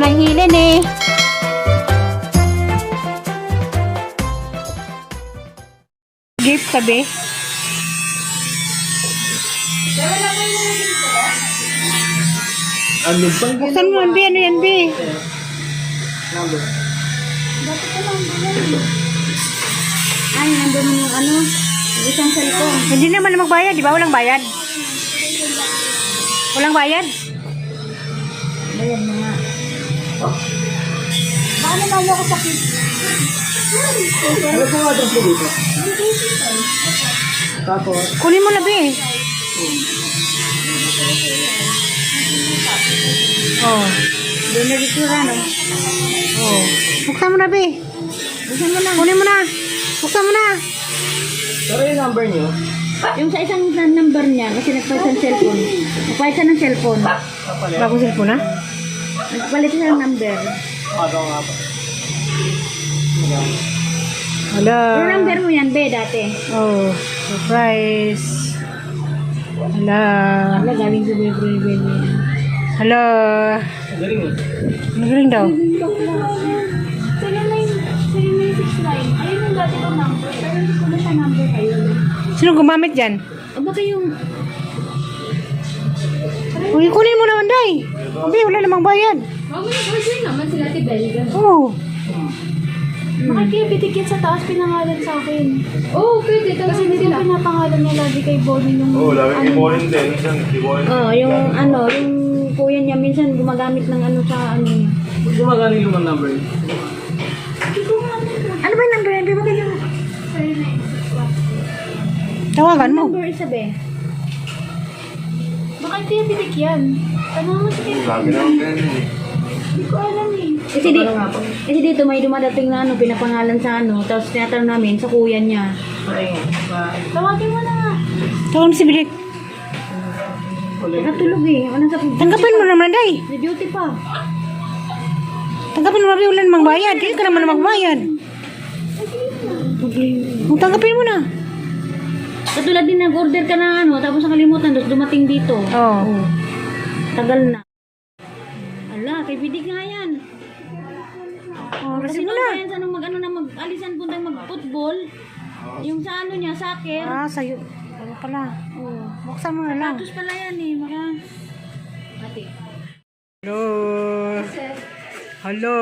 Lang hilin eh. Gift sabi. Ano bang Buksan mo, Bi. Ano yan, Bi? Number. Ay, nandun yung ano, yung isang cellphone. Hindi naman magbayad, di ba? Walang bayad. Walang bayad. Ayan mga. Baka nanalo ako sa kids. Ano po address ko dito? Tapos, Kunin mo na, Bi. Oh. Doon na dito ano. Oh. Buksan mo na, Bi. Buksan mo na. Kunin mo na. Buksan mo na. Pero yung number niyo? Yung sa isang number niya, kasi nagpalit ng cellphone. Nagpalit siya ng cellphone. Kapalit. Bagong cellphone na? Nagpalit siya ng number. Ano nga ba? Hala. Pero number mo yan, be, dati. Oh, surprise. Hala. Wala, galing sa boyfriend ni Benny. Hala. Ang galing eh. Ang galing daw. 7969. Ayun yung dati kong number. Pero hindi ko na siya number ngayon. Sino gumamit dyan? O baka yung Uy, kunin mo naman, Day. Hindi, wala namang bayad. Huwag mo nag-order naman sila ti Belga. Oo. Bakit kaya bitigyan sa taas pinangalan sa akin? Oo, oh, pwede. Kasi hindi ko pinapangalan niya lagi kay Bonnie yung Oo, lagi kay Bonin din. Minsan kay Bonin. Oh, yung ano, yung kuya niya minsan gumagamit ng ano sa ano niya. Ba't gumagana yung lumang number? Ano ba yung number yan? Di ba kayo? Tawagan mo. Number isa be. Bakit kaya bitigyan? Tanong mo si Kay Lagi naman ganyan eh. Hindi ko alam eh. Kasi dito may dumadating na ano, pinapangalan sa ano, tapos tinatanong namin sa kuya niya. Pahinga. Tawagin mo na nga. Tawagan mo si Bilik. Nakatulog eh. Wala sa Tanggapin mo naman, Day. Sa duty pa. Tanggapin mo na, wala namang bayad. Hindi ka naman magbayad. Oh, tanggapin mo na. Katulad din nag-order ka ng ano, tapos nakalimutan, tapos dumating dito. Oo. Oh. Tagal na. Ala, kay Bidik nga yan. Oh, Kasi kasi mo nung na. yan sa nung mag-ano na mag-alisan puntang mag-football, yung sa ano niya, soccer. Ah, sa'yo. Ano pala? Oh. Buksan mo na lang. Tapos pala yan eh, maka... Ate. Hello. Hello.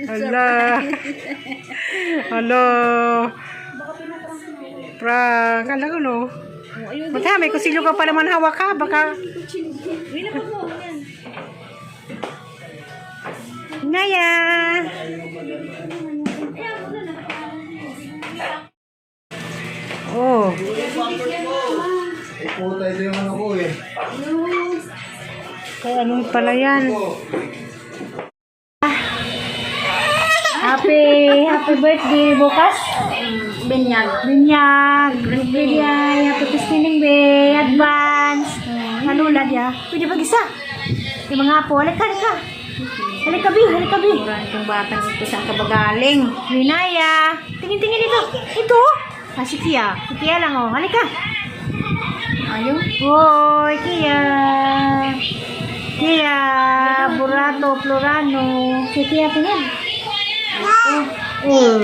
Hello. Hello. Prank. Alam ko, no? Oh, ayun. Ba't ha, may kusilyo ka pa naman hawak ka. Baka... Wala pa po, yan. Naya! Oh. Eh, puta, ito yung ano ko eh. Kaya anong pala yan? Happy, happy birthday bukas. Binyag. Binyag. Birthday, happy Christine be. Advance. Ano lang ya? Pwede pag isa. Yung mga apo, halika, halika. Halika, bi, halika, bi. Mura itong batang ito, saan ka ba galing? Rinaya. Tingin, tingin dito. Ito. Ah, si Kia. Si Kia lang, oh. Halika. Ayaw. Hoy, Kia. Kia, Burato, Florano. Si Tia tingin. Oh,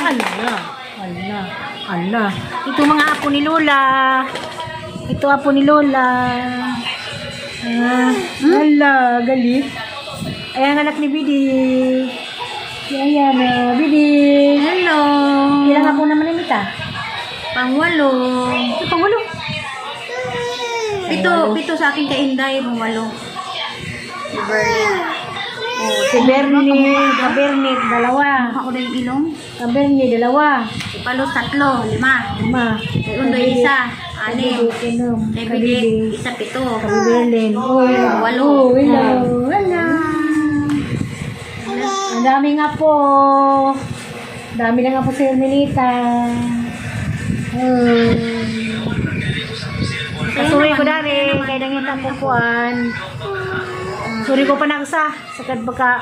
ala, ala, ala. Ito mga apo ni Lola. Ito apo ni Lola. Ah, ala, galit. Ayan ang anak ni Bidi. Ayan, ah, Bidi. Hello. Ilang apo naman ni Mita? Pangwalo. Ito, pangwalo. Pito, pito sa aking kainday, pangwalo. Si Berlin. Oh, si Bernie, Kabernie, dalawa. Mukha ko na yung ilong. Kabernie, dalawa. Si Palos, tatlo, lima. Lima. Kay Undoy, isa, anim. Kay Bidik, isa, pito. Kabiberlin. Oh, Walo. Oh, hello. Hello. Ang dami nga po. Dami na nga po si Hermelita. Oh. Kasuri ko dari, kay nangita ko kuan. Suri ko pa nagsa, sakad baka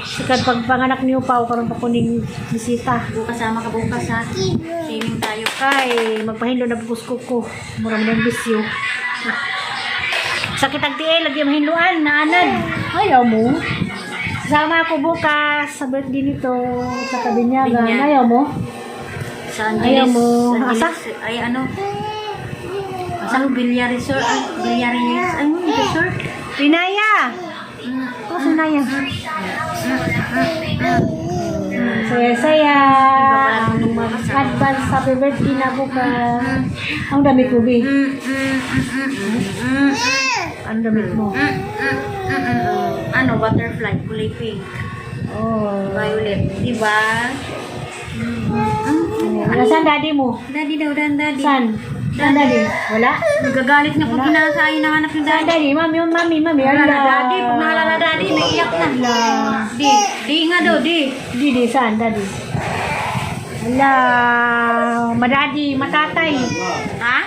sakad pagpanganak niyo pa o karon pa kuning bisita. Bukas sama ka bukas ha. Swimming tayo. Ay, magpahinlo na bukos ko ko. Mura man ang bisyo. Sakit ang tiil, lagi mahinluan, naanad. Ayaw mo. Sama ako bukas sa birthday nito sa Kabinyagan. Binyag. Ayaw mo? Sa Angeles. Ayaw mo. Angeles, Asa? Ay, ano? Asa? Villar Resort. Ay, Villares. Ay, ano? Resort? Pinaya! Oh, sinaya. Saya saya. Advance happy birthday na bukas. Ang dami ko, Bi. Ang dami mo. Ano, butterfly, kulay pink. Oh. Violet, di ba? Nasaan daddy mo? Daddy daw, dan daddy. Saan? Saan daddy? Wala? Nagagalit na pag kinakain ng anak ng Saan daddy. daddy? Mami, mami, mami. Wala na Ala. daddy, pag nahalala daddy, naiyak na. Ala. Di, di nga daw, di. Di, di, saan daddy? Ala. Madaddy, matatay. Ha?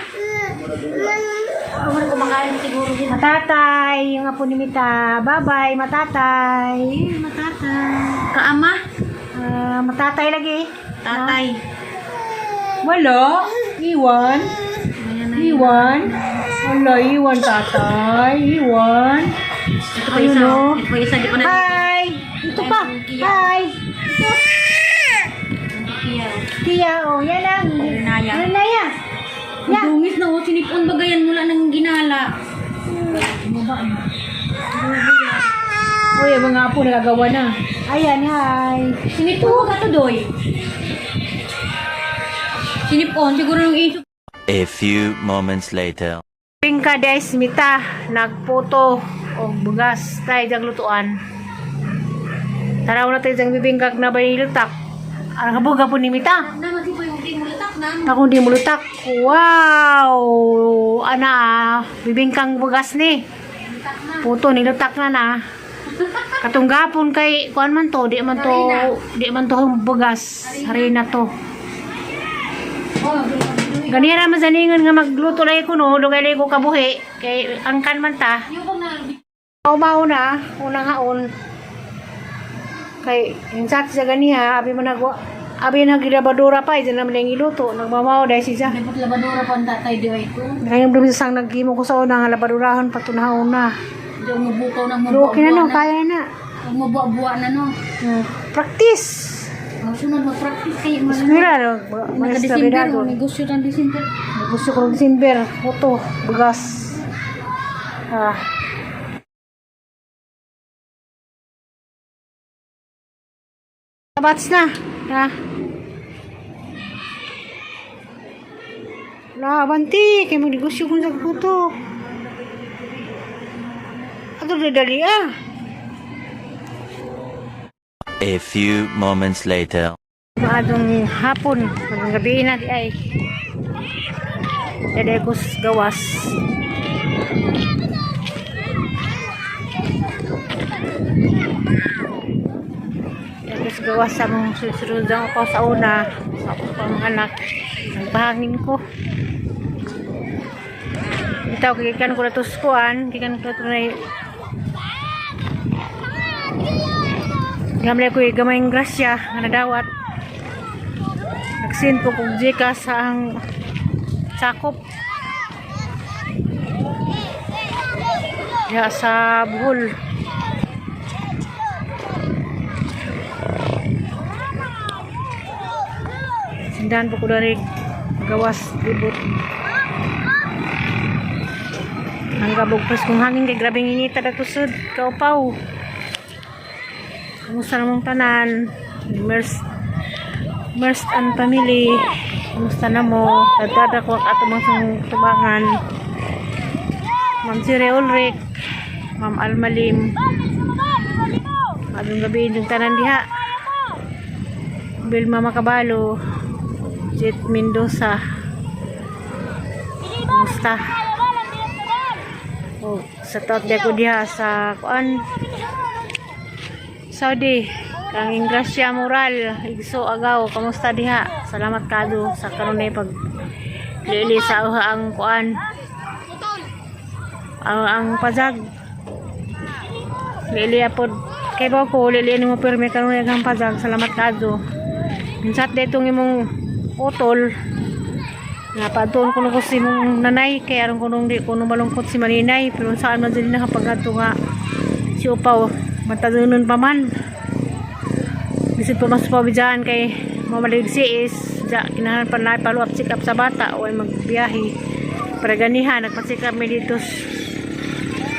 Ako kumakain siguro din. Matatay, yung apo ni Mita. Bye-bye, matatay. Matatay. Kaama? Ah, matatay lagi. Tatay. Wala. Iwan. Ayan na. Iwan. Wala, iwan tatay. Iwan. Ito pa Ayun, isa. oh. Ito pa isa, di pa na. Hi! Ito pa. Hi! Kia. Tia, oh, yan lang. Naya. Naya. Ang dungis na oh, sinipon bagayan mula ng ginala. Uy, ang mga apo nagagawa na. Ayan, hi. Sinipon ka to, Doy. Sinipon, siguro nung iso. A few moments later. Pingka des mita nagputo og bugas tayo diyang lutuan. Taraw na tayo diyang bibingkag na banilutak. Ang kabuga po ni Mita. Na, masipo yung di mulutak na. Ako hindi mulutak. Wow! Ana, bibingkang bugas ni. Puto nilutak na na. Katunggapon kay kuan man to, di man to bugas, harina to. Ganira man sa ningon nga magluto lagi ko no, dugay lagi ko kabuhi kay angkan man ta. Mao na, unang haon. Kay insat sa ganiha, abi man nag abi nagilabadora pa, diyan naman lang iluto, nagmamao dahil siya. Dapat labadora pa ang tatay Doy ko. Kaya yung sang naghimo ko sa una nga labadorahon patunahon na. Diyan mabukaw ng Pero okay na no, kaya na. Mabuwa-buwa na no. Practice. Oh, sunod mag-practice kayo. Eskwela no, maestra Naka-December, Binago. negosyo ng December. Gusto ko ng December, puto, bugas. Ah. Bats na. Ha? La, abanti, kay magnegosyo ko sa puto. Ato dali ah. A few moments later. Maadong hapon, magandang gabi na di ay. Dede ko sa gawas. Dede ko sa gawas sa mong susunod ako sa una, sa ako pa mga anak. Nagpahangin ko. Bitaw, gikan ko na to sa kuan, gikan ko na to na Gamlay ko gamay grasya nga nadawat. Nagsin po kong Gcash sa ang sakop. Ya sa Bohol. Sindahan po ko dari gawas libot. Ang gabog pas kung hangin kay grabeng inita da tusod kaupaw. Kumusta namang tanan? Immersed Merced and family. Kumusta na mo? Tadtada ko ang ato mga tubangan. Ma'am Sire Ulrich, Ma'am Almalim. Adong gabi yung tanan diha. Vilma Macabalo, Jet Mendoza. Kumusta? Oh, sa taot di ako diha sa kuan Saudi. Kang Ingracia Moral, Igso Agaw, kamusta diha? Salamat kado sa karon pag lili sa uha ang kuan. Ang pazag. Lili apod kay ba ko lili nimo pirmi karon ang pazag. Salamat kado. Minsat dito ng imong utol. Nga paadtoon ko ko si imong nanay kay aron ko nung di ko nung malungkot si Maninay pero saan man dili nakapagadto nga si Upaw. Matadunon pa man. Bisag pa mas pabidyahan kay mamalig si is ja kinahanglan pa na follow up check up sa bata o ay magbiyahe. Para ganihan nagpa-check up mi dito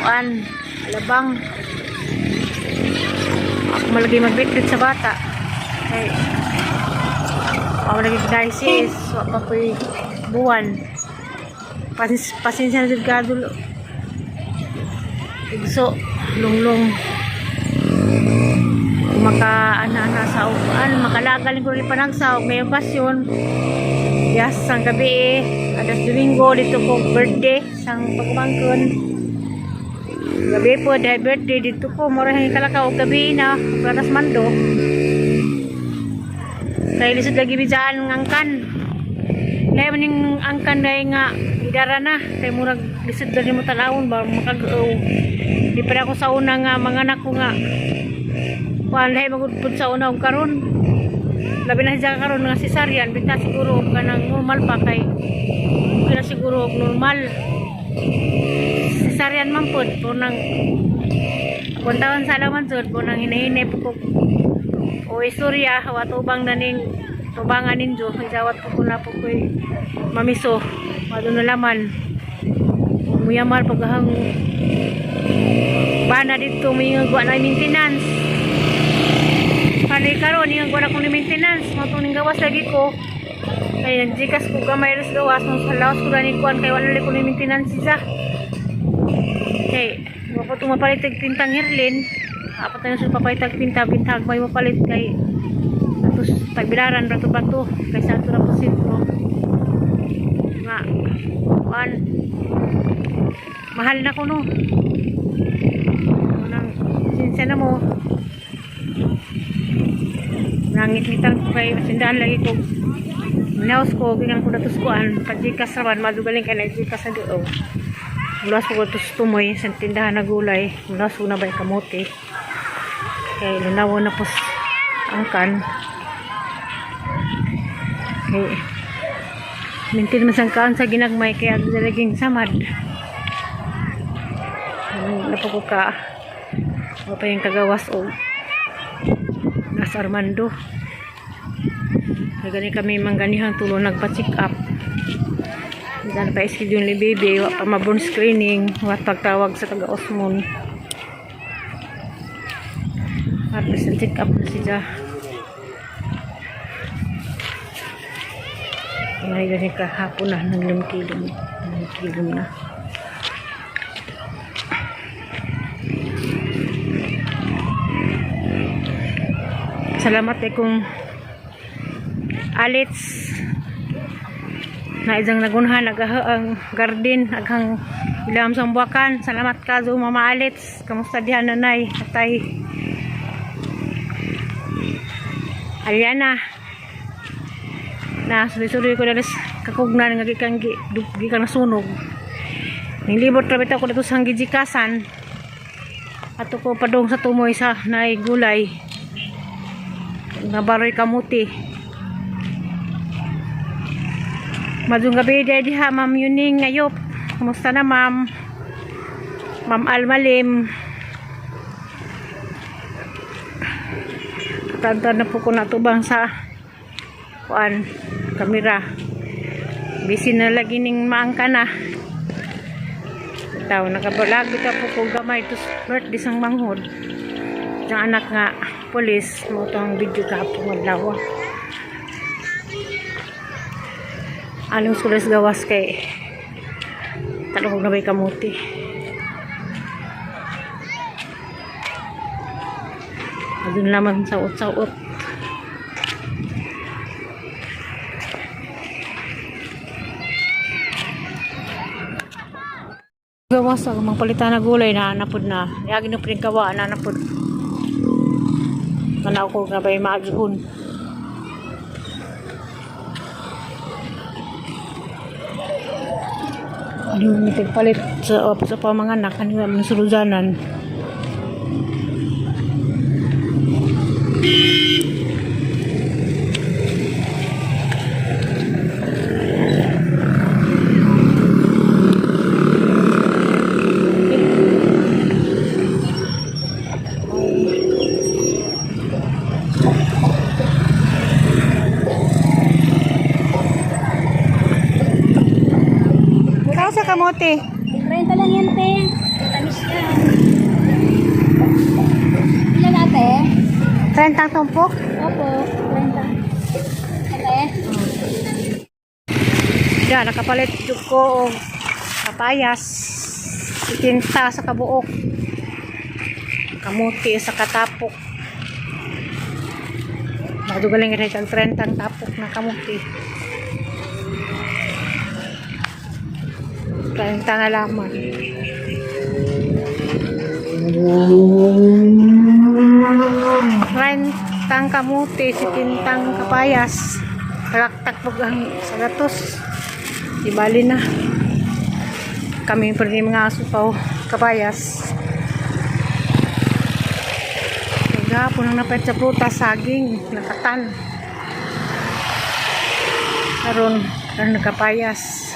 kuan Alabang. Ako malagi magbitbit sa bata. Kay ako lagi guys is wa pa po'y buwan. Pasensya na jud ka dulo. Igso, lunglong. Maka ana-ana sa upan, makalagal ko rin panagsaw ngayong okasyon. Yes, sang gabi eh. Adas Domingo dito ko birthday sang pagmangkon. Gabi po dahil birthday dito ko mura hangin kalakaw og gabi na platas mando. Kay lisod lagi bidaan ng angkan. Lahi man ning angkan dahil nga idara na kay murag lisod lagi mo tan-awon ba makag-aw. Di pa na ako sa una nga mga anak ko nga kuan lahi magud pud sa una og karon. Labi na siya karon nga cesarean bita siguro og kanang normal pa kay okay na siguro og normal. Cesarean man pud po nang kuntawan sa alaman sud po nang hinahinay po ko o istorya wa tubang na ning tubangan ninyo ijawat po ko na po ko'y mamiso walo na laman muyamal paghang bana dito may gawa na maintenance panay karon yung gawa na kong maintenance mo ning gawas lagi ko ay nagjikas ko gamay res gawas mo sa laos ko gani kuan kay wala ko ni maintenance siya kay wa ko tumapalit og pintang hirlin apat na yung papalit og pinta pintag may mapalit kay atos tagbilaran brato bato kay sa ato ra po sentro nga kuan mahal na kuno unang sinsya na mo nangit-ngitan ko kay sindahan lagi ko naos ko gikan ko datos kuan pagjikas raman madugaling kay nagjikas na do mulas ko datos tumoy sa tindahan na gulay mulas ko na ba kamote kay lunaw na po angkan kay mintin man sang kaan sa ginagmay kay ang dalaging samad napo ko ka wa pa yung kagawas o nas Armando. Kaya gani kami mangganihan tulong nagpa-check up. Diyan pa schedule ni baby, wa pa mabon screening, wa pagtawag sa taga Osmond. At least check up na siya. Ngayon gani kahapon na, naglimkilom. Naglimkilom na. Salamat eh kung alits na isang nagunhan ang garden aghang ilam sa buwakan. Salamat ka zo Mama Alits. Kamusta diha nanay atay Aliana na suloy-suloy ko dalis kakugnan nga gikan gikan nasunog. Ning libot ra bitaw ko dito sa gijikasan. Ato ko padung sa tumoy sa naay gulay nga baroy kamuti. Madung gabi dahil diha Ma'am Yuning Ngayop. Kumusta na ma'am? Ma'am Almalim. Tanta na po ko natubang sa kuan kamera. Busy na lagi ning maangka na. Taw nakabalag bitaw po ko gamay to birthday sang manghod. Ang anak nga polis mo tong video kahapon adlaw. Anong sulas gawas kay talong na ba'y kamuti. Doon naman sa ut-sa-ut. Gawas ang mga palitan na gulay na napod na. Yagi na pud kawa na napod. Tanaw ko nga ba'y maagihon. Ano yung palit sa pamanganak, ano yung suludanan. 30 tumpok? Opo, 30. Okay. Ya, nakapalit jud ko og kapayas. 70 sa kabuok. Kamuti sa katapok. Nakadugaling rin ang 30 ang tapok na kamuti. 30 nga laman. 30 kamuti, 70 kapayas. Taraktak pag ang sa gatos. Di bali na. Kami pa rin mga aso pa, oh, kapayas. Kagapon ang napait sa prutas, saging, nakatan. Karon, karon nagkapayas.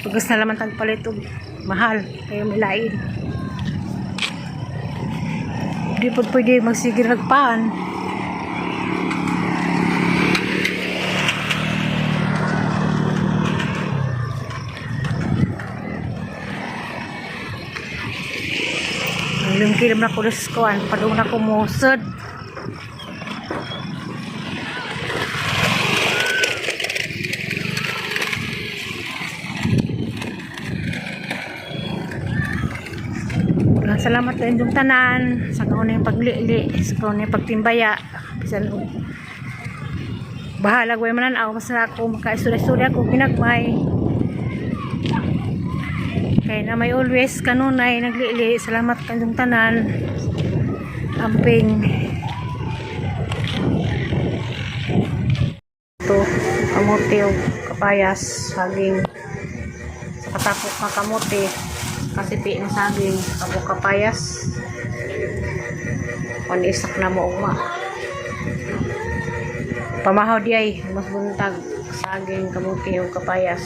Pagkas na laman tagpalit og mahal, kayo milain. Di po pwede magsigir nagpaan. Ang limkilim na kulis ko, ang padung na kumusod. Maraming salamat sa inyong tanan, sa kaunang paglili, sa kaunang pagtimbaya. Bisan og bahala ko man ako basta ako makaistorya-istorya ako ginagmay. Kaya na may always kanunay naglili. Salamat kanyong tanan. Amping. Ito, kamote o kapayas, saging. Sa katapok na kamote, kasipi ng saging, kabo kapayas. Panisak na mo ugma. Pamahaw di ay, mas buntag, saging, kamote o kapayas.